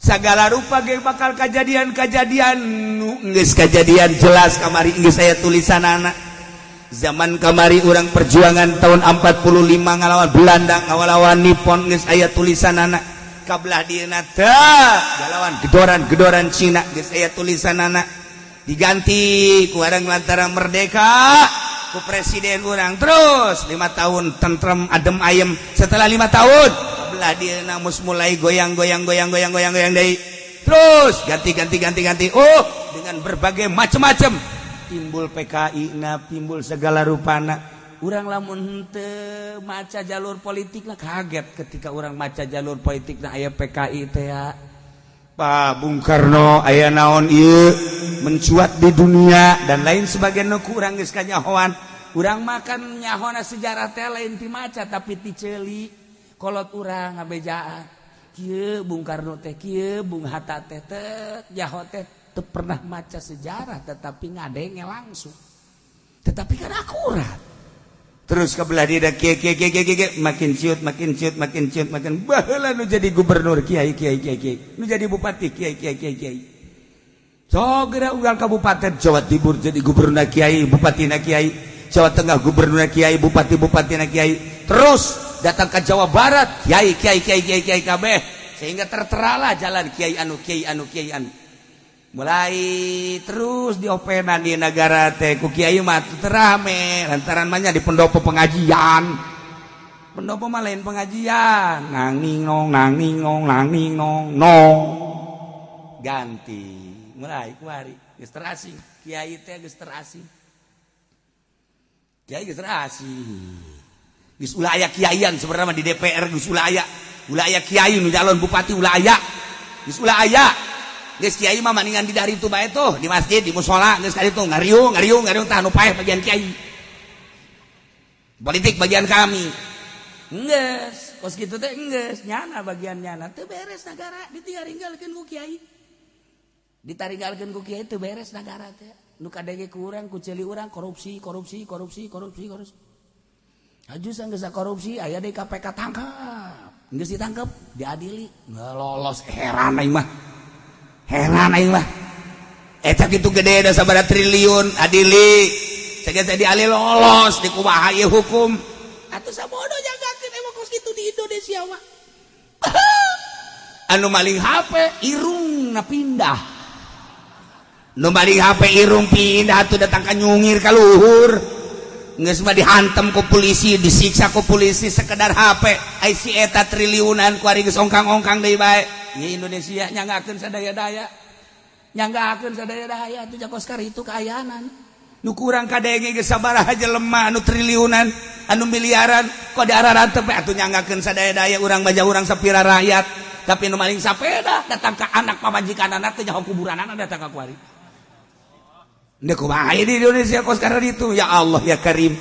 Sagala rupa ge bakal kajadian-kajadian nu geus kajadian jelas kamari geus aya tulisanana. Zaman kamari urang perjuangan tahun 45 ngalawan Belanda, ngalawan Nippon geus aya tulisanana. Kabelah dieuna teh ngalawan gedoran-gedoran Cina geus aya tulisanana. Diganti ku urang lantaran merdeka ku presiden urang terus 5 tahun tentrem adem ayem. Setelah 5 tahun kabelah dieuna mus mulai goyang-goyang goyang-goyang goyang-goyang deui. Terus ganti-ganti. Oh, dengan berbagai macam-macam timbul PKI na timbul segala rupana. Urang lamun henteu maca jalur politik lah kaget ketika urang maca jalur politik na aya PKI teh ya. Pak Bung Karno aya naon ieu mencuat di dunia dan lain sebagainya ku urang geus kanyahoan. Urang makan nyahona sejarah teh lain ti maca tapi ti ceuli kolot urang ngabejaan. Kieu Bung Karno teh kieu Bung Hatta teh teh nyaho teh teu pernah maca sejarah tetapi ngadenge langsung, tetapi kan akurat. Terus kebelah dia kiai kiai kiai kiai makin ciut makin ciut makin ciut makin baheula nu jadi gubernur kiai kiai kiai kiai nu jadi bupati kiai kiai kiai kiai so geura unggal kabupaten Jawa Timur jadi gubernur kiai, bupatina kiai, Jawa Tengah gubernur kiai, bupati bupatina kiai, terus datang ke Jawa Barat kiai kiai kiai kiai kiai kabeh sehingga terteralah jalan kiai anu kiai anu kiai anu mulai terus diopenan di negara teh ku kiai mah terame lantaran banyak di pendopo pengajian. Pendopo mah lain pengajian, nang ning nong nang ning nong nang ning nong nong ganti mulai kuari geus terasing kiai teh geus terasing kiai geus terasing geus ulah aya kiaian sebenarnya di DPR geus ulah aya kiai nu calon bupati ulah aya geus ulah aya. Geus kiai mah maningan di dari itu bae tuh di masjid di mushola geus kali itu ngariung ngariung ngariung tah nu paeh bagian kiai. Politik bagian kami. Geus Kos kitu teh geus nyana bagian nyana teu beres nagara ditinggalkeun ku kiai. Ditaringgalkeun ku kiai teu beres nagara teh. Nu kadenge ku urang ku ceuli urang korupsi korupsi korupsi korupsi korupsi. Aju geus korupsi aya deui KPK tangkap. Geus ditangkep diadili lolos heran aing mah. Heran aing mah. Eta kitu gede da sabaraha triliun adili. Saged diadili lolos dikumaha ieu hukum. Atuh sabodo jagakeun emang kos kitu di Indonesia mah. Anu maling HP irungna pindah. Nu maling HP irung pindah atuh datang ka nyungir ka luhur. Geus mah dihantem ku polisi, disiksa ku polisi sekedar HP. Ai si eta triliunan ku ari geus ongkang-ongkang deui bae. Ieu Indonesia nyanggakeun sadaya-daya. Nyanggakeun sadaya-daya atuh jakos kar itu kaayaanan. Nu kurang kadenge geus sabaraha jelema anu triliunan, anu miliaran, kok diararantep atuh nyanggakeun sadaya-daya urang baja urang sapira rakyat. Tapi nu maling sapeda datang ka anak pamajikanana teh nyaho kuburanana datang ka kuari. Ndek kumaha di Indonesia kos karena itu ya Allah ya Karim.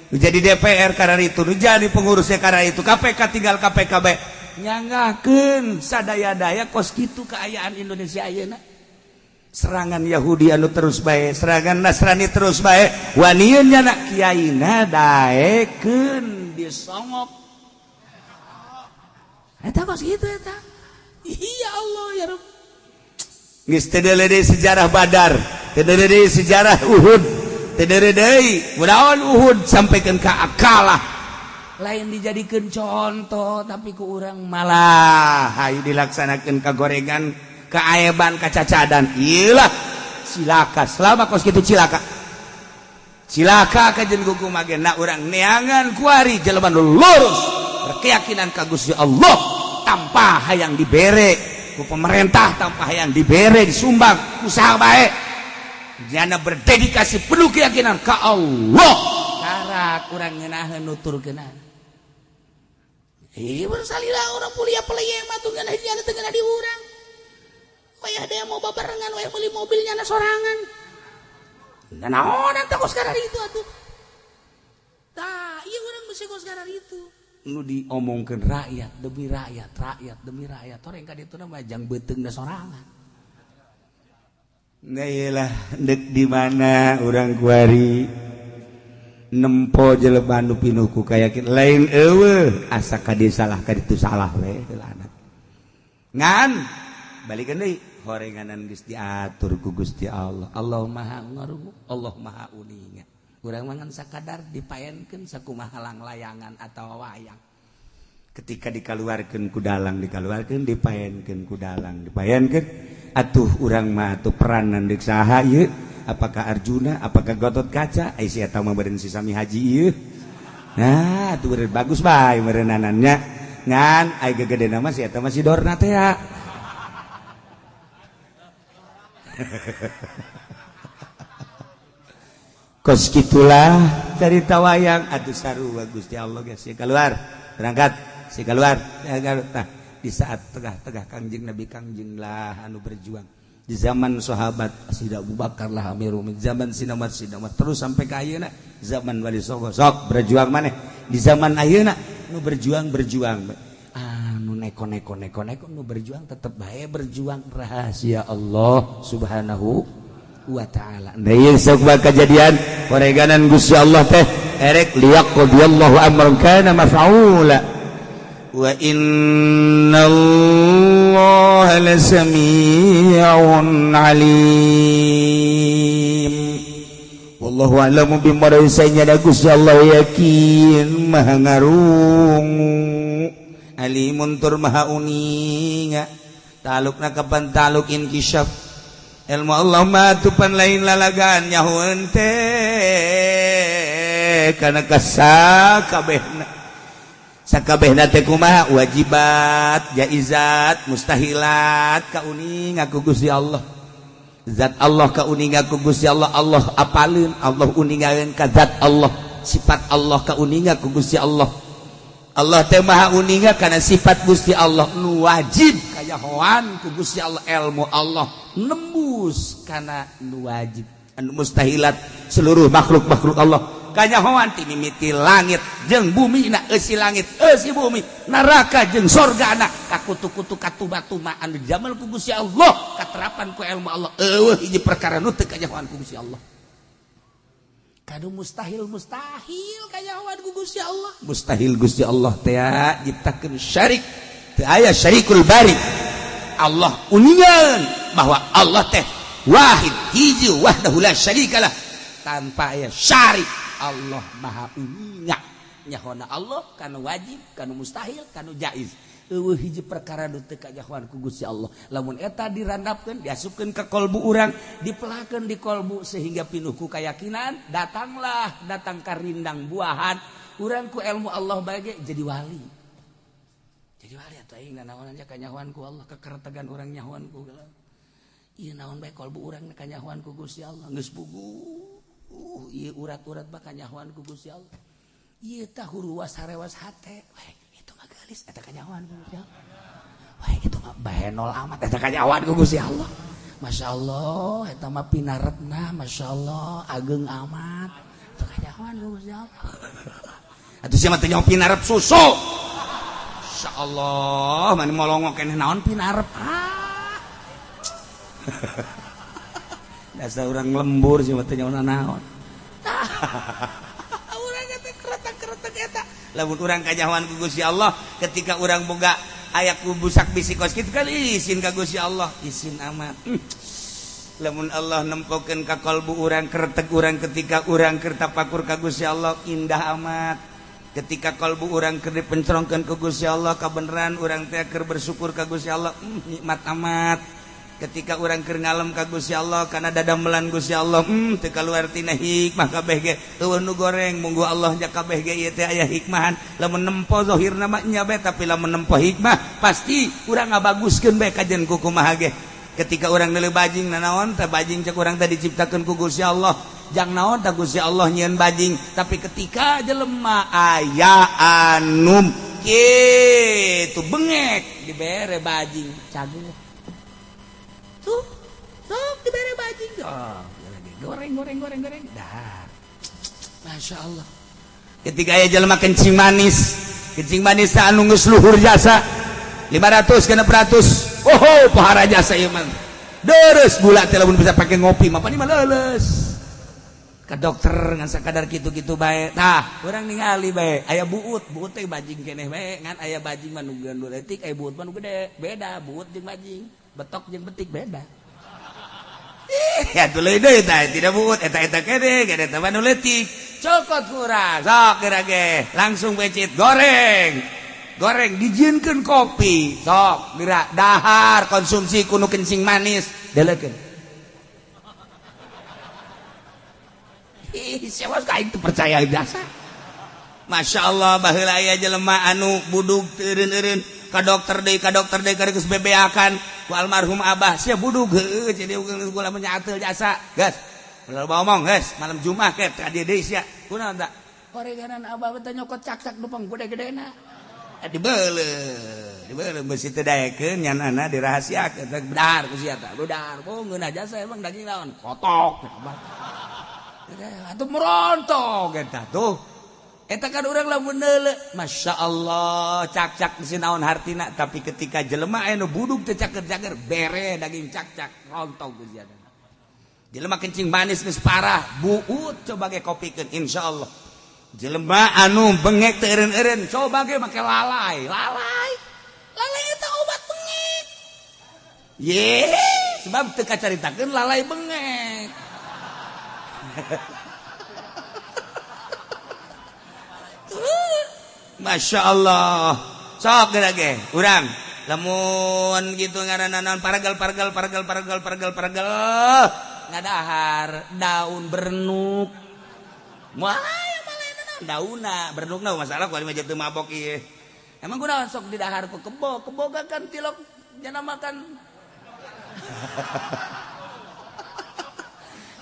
Nu jadi DPR karena itu, nu jadi pengurusnya karena itu, KPK tinggal KPK bae. Nyanggakeun sadaya-daya kos kitu kaayaan Indonesia ayeuna. Serangan Yahudi anu terus bae, serangan Nasrani terus bae, waniun nyana kiaina daekeun disongok. Eta kos kitu eta. Ya Allah ya Rabb. Geus teu deui sejarah Badar, teu deui sejarah Uhud, teu deui kunaon Uhud sampaikan ka kalah. Lain dijadikeun contoh tapi ku urang malah hayu dilaksanakeun ka gorengan, keaeban, kacacadan. Iyalah cilaka selama kos kitu cilaka. Cilaka kajen kuku magena urang neangan kuari jelema nu lurus berkeyakinan ka Gusti Allah tanpa hayang dibere ku pemerintah, tanpa hayang dibere disumbang usaha bae. Jana berdedikasi penuh keyakinan ka Allah. Karak urang ngeunaheun nuturkeunana. Ih bersalila urang kuliah peleye mah tuh ngeunah jana teu ngeunah di urang. Wayah dia mau babarengan, wayah beli mobilnya na sorangan. Nah, naon eta kos karena itu atuh. Tah, ieu urang mesti kos karena itu. Nu diomongkeun rakyat demi rakyat, rakyat demi rakyat. Toreng ka ditu mah jang beuteungna sorangan. Nah iyalah ndek di mana urang kuari nempo jelema nu pinuh ku kayakin lain eueuh asa ka dieu salah ka ditu salah we heulana. Ngan balikeun deui horenganan geus diatur ku Gusti Allah. Allah Maha Ngarungu, Allah Maha Uninga. Urang mah ngan sakadar dipaenkeun sakumaha layangan atawa wayang. Ketika dikaluarkeun ku dalang dikaluarkeun dipaenkeun ku dalang dipaenkeun atuh urang mah atuh peranan deuk saha ieu? Apakah Arjuna, apakah Gatot Kaca? Ai si eta mah beureun si Sami Haji ieu. Nah, atuh beureun bagus bae meureunanannya. Ngan ai gegedena mah si eta mah si Dorna teh ya. Kos kitulah cerita wayang atuh sarua Gusti Allah geus keluar berangkat si keluar. Nah, di saat tegah-tegah Kangjeng Nabi Kangjeng lah anu berjuang di zaman sahabat Sida Abu Bakar lah Amirul Mukminin, zaman Sinamar Sinamar terus sampai ka ayeuna zaman Wali Songo sok berjuang maneh di zaman ayeuna nu berjuang berjuang anu neko neko neko neko nu berjuang tetep bae berjuang rahasia Allah Subhanahu wa ta'ala. Nah ieu sok kejadian horeganan Gusti Allah teh erek liyaqdiyallahu amran kana maf'ula wa innallaha lasami'un alim. Wallahu a'lamu bima raisanya Gusti Allah yakin maha ngarungu alimun tur maha uninga. Talukna kapan taluk inkishaf ilmu Allah mah tupan lain lalagaan nyahoeun teh kana kasakabehna. Sakabehna teh kumaha wajibat, jaizat, mustahilat kauninga ku Gusti Allah. Zat Allah kauninga ku Gusti Allah, Allah apaleun, Allah uningaeun ka zat Allah, sifat Allah kauninga ku Gusti Allah. Allah teh maha uninga kana sifat Gusti Allah nu wajib kayahoan ku Gusti Allah, ilmu Allah nembus kana nu wajib, anu mustahilat seluruh makhluk-makhluk Allah. Kanyahoan ti mimiti langit jeung bumi na eusi langit eusi bumi neraka jeung sorga na kakutu-kutu katuba-tuma anu dijamel ku Gusti Allah katerapan ku ilmu Allah eueuh hiji perkara nu teu kanyahoan ku Gusti Allah. Kadu mustahil mustahil kanyahoan ku Gusti Allah. Mustahil Gusti Allah teh nyiptakeun syarik teu aya syarikul bari. Allah uningan bahwa Allah teh wahid hiji wahdahu la syarikalah tanpa aya syarik. Allah maha uninga nyahona Allah kanu wajib kanu mustahil kanu jaiz. Eueuh hiji perkara nu teu kanyahoan ku Gusti Allah. Lamun eta dirandapkeun diasupkeun ka kolbu urang dipelakeun di kolbu sehingga pinuh ku kayakinan datanglah datang ka rindang buahan urang ku ilmu Allah bae ge jadi wali. Jadi wali atuh aing nanaonan nya kanyahoan ku Allah kekertegan urang nyahoan ku ieu naon bae kolbu urang kanyahoan ku Gusti Allah geus puguh ieu urat-urat mah kanyahoan ku Gusti Allah ieu tah huruas harewas hate weh itu mah geulis eta kanyahoan ku Gusti Allah weh itu mah bahenol amat eta kanyahoan ku Gusti Allah masyaallah eta mah pinaretna masyaallah ageung amat eta kanyahoan ku Gusti Allah atuh sia mah teu nyaho pinarep susu masyaallah mani molongok keneh naon pinarep ah dasar orang lembur sih teh nyaho naon. Urang teh keretak-keretak eta. Lamun urang kanyahoan ku Gusti Allah ketika urang boga aya ku busak bisi kos kitu kan isin ka Gusti Allah, isin amat. Lamun Allah nempokeun ka kalbu urang keretek urang ketika urang keur tapakur ka Gusti Allah indah amat. Ketika kalbu urang keur dipencerongkeun ku Gusti Allah kabeneran urang teh keur bersyukur ka Gusti Allah nikmat amat. Ketika urang keur ngalem ka Gusti Allah kana dadamelan Gusti Allah teu kaluar tina hikmah kabeh ge eueuh nu goreng munggu Allah nya kabeh ge ieu teh aya hikmahan. Lamun nempo zahirna mah nya bae tapi lamun nempo hikmah pasti urang ngabaguskeun bae kajen ku kumaha ge. Ketika urang neuleuh bajing nanaon teh bajing cek urang teh diciptakeun ku Gusti Allah jang naon teh Gusti Allah nyieun bajing tapi ketika jelema aya anum kitu bengek dibere bajing cageut tuh sok dibere bajing oh lagi goreng goreng goreng goreng dah masya Allah. Ketika aya jelema kencing manis anu geus luhur jasa 500 600 oh pohara jasa ieu mah deres gula teh lamun bisa pake ngopi mah pani mah leuleus ka dokter ngan sakadar kitu-kitu bae tah urang ningali bae aya buut buut teh bajing keneh bae ngan aya bajing mah nu leutik aya buut mah nu gede beda buut jeung bajing betok jeung betik beda. Ih, atuh leuy deui tah tidak buut eta-eta kene gede eta mah nu leutik. Cokot kurang, sok geura ge langsung becit goreng. Goreng dijieunkeun kopi, sok geura dahar konsumsi ku nu kencing manis, deleukeun. Ih, siapa ka aing teu percaya jasa. Masya Allah baheula aya jelema anu budug teu eureun-eureun ka dokter deui ka geus bebeakan ku almarhum abah sia budug heueuh jadi gula menyateul jasa geus ulah omong geus malam Jumat ke ka dieu deui sia kunaon da horeganan abah teh nyokot cak-cak nu panggede-gedena dibeuleuh dibeuleuh beusi teu daekeun nyanana dirahasiakeun bedar ku sia tah bedar oh ngeunah jasa emang daging naon kotok abah atuh merontok eta tuh eta kan urang lamun neuleuh Masya Allah cak-cak di naon hartina tapi ketika jelema aya nu budug teu cager-cager bere daging cak-cak rontok ku sia jelema kencing manis geus parah buut coba ge kopikeun insyaallah jelema anu bengek teu eureun-eureun coba ge make lalai lalai lalai eta obat bengek ye sebab teu kacaritakeun lalai bengek Masya Allah sok geura ge urang lamun gitu ngaranna naon paragel paragel paragel paragel paragel paragel ngadahar daun bernuk moal aya malah naon daunna bernukna masalah ku mah teu mabok ieu emang kunaon sok didahar ku kebo kebo kan tilok jana makan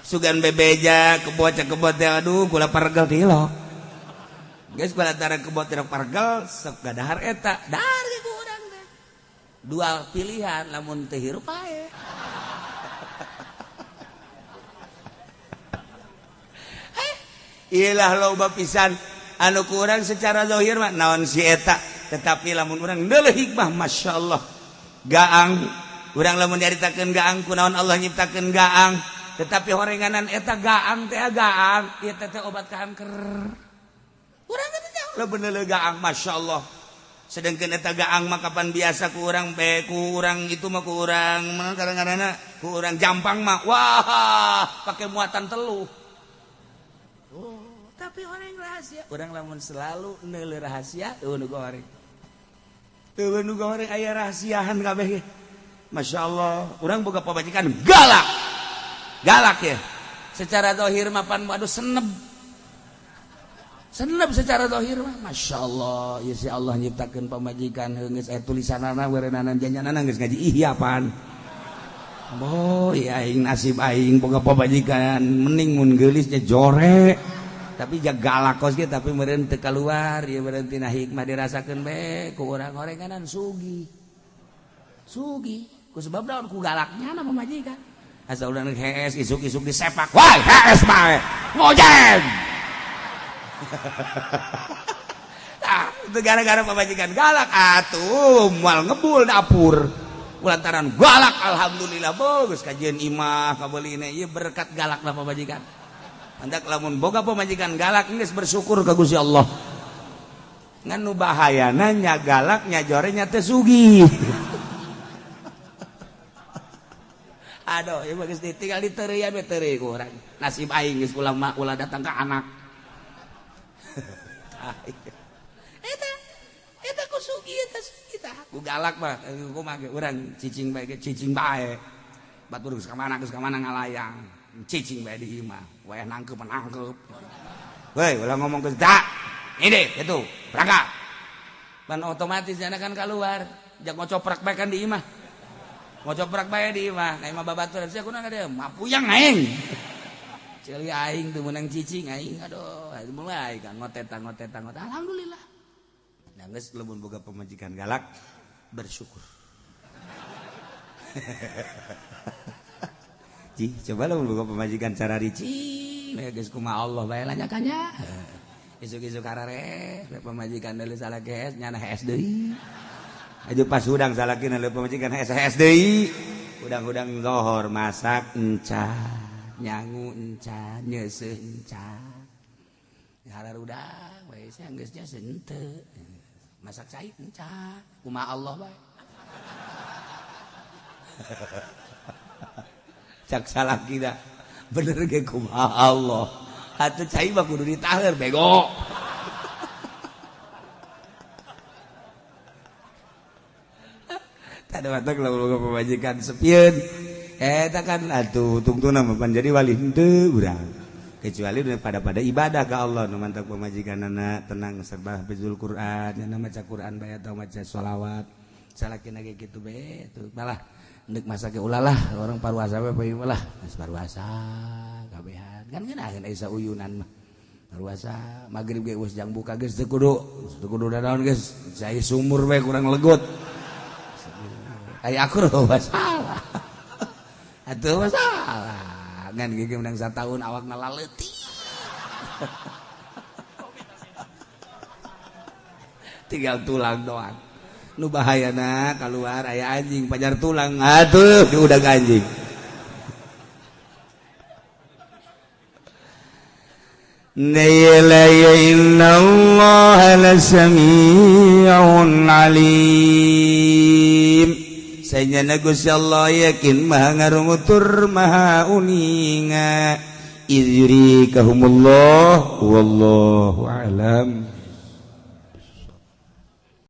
sugan bebeja kebo cek kebo teh aduh kula paragel tilok guys balatara kebo tilok pargel sok gadahar eta dahar ge ku urang teh dua pilihan lamun teu hirup pae Ilah loba pisan anu kurang secara zahir mah naon si eta, tetapi lamun urang neuleuh hikmah masyaallah. Gaang urang lamun nyaritakeun gaang kunaon Allah nyiptakeun gaang, tetapi horenganan eta gaang teh gaang ieu teh obat kanker. Urang teh lamun neuleuh gaang masyaallah. Sedangkan eta gaang mah kapan biasa ku urang be ku urang itu mah ku urang kadang-kadang ku urang jampang mah wah pakai muatan teluh. Oh, tapi orang rahasia, orang lamun selalu neuleuh rahasia eueuh nu goreng. Eueuh nu goreng aya rahasiahan kabeh. Masya Allah, urang boga pamajikan galak. Galak ya. Secara zahir mah pan aduh seneb. Senep secara zahir mah Masya Allah, ya si Allah nyiptakeun pamajikan geus aya tulisanana werenana janjanana geus ngaji ihya pan. Oh, ya aing nasib aing boga pamajikan mending mun geulisnya jore. Tapi ja galak kos ge tapi meureun teu kaluar, ieu meureun tina hikmah dirasakeun bae ku urang horenganan sugih. Sugih, ku sebab naon ku galaknya na pamajikan. Asa urang hees isuk-isuk disepak. Wah, hees bae. Ngojeng. Ah, itu gara-gara pamajikan galak atuh moal ngebul dapur. Lantaran galak alhamdulillah bagus kajian imah kabeulina ieu berkat galakna pamajikan. Hendak lamun boga pamajikan galak geus bersyukur ka Gusti Allah. Ngan nu bahayana nya galak nya jore nya teh sugih. Aduh, ieu mah geus ditinggal diteureuyan we teureuy ku urang. Nasib aing geus ulah mah ulah datang ka anak. Eta eta ku sugih eta sugih tah. Ku galak mah kumaha ge urang cicing bae ge cicing bae. Batur geus ka mana ngalayang. Cicing bae di imah. Wayah nangkep nangkep. Woi, ulah ngomong geus dak. Ini itu, berangkat. Pan otomatis jana kan keluar. Jak ngocoprak bae kan di imah. Ngocoprak bae di imah. Nah imah babaturan sia kunaon dia mapuyang aing. Ceuli aing teu meunang cicing aing aduh mulai kan ngotetang ngotetang ngotet alhamdulillah. Nah geus lamun boga pamajikan galak bersyukur. Ji, coba lamun boga pamajikan cara rici, we geus kumaha Allah bae lanyakannya. Isuk-isuk karare pamajikan deuleu salah geus nyana hees deui. Aju pas hudang salakina leuh pamajikan hees-hees deui. Hudang-hudang lohor masak enca. Nyangu enca, nyeuseuh enca. Hararudang we sia geus nya henteu. Masak cai enca, kumaha Allah bae. Cak salaki da. Bener ge kumaha Allah. Atuh cai mah kudu ditaher bego. Tadi watak lamun pamajikan sepieun. Eta kan atuh tungtuna mah pan jadi wali henteu urang. Kecuali pada ibadah ka Allah nu mantak pamajikanana tenang serba hafizul Quran, nya maca Quran bae atau maca sholawat. Salakina ge kitu bae tuh malah deuk masak ge ulah lah orang paruasa bae lah geus paruasa kabehan. Kan ngeunaheun aya sauyunan mah. Paruasa magrib ge geus jang buka geus teu kudu dadaon geus cai sumur bae kurang legut. Aya akur masalah. Atuh masalah. Ngan gigi menang satahun awakna laleutik. Tinggal tulang doang. Nu bahayana keluar aya anjing pajar tulang. Aduh, diudag anjing. La innallaha lasami'un alim. Sanyana Gusti Allah yakin maha ngarungutur maha uninga. Idz yurikahumullah wallahu a'lam.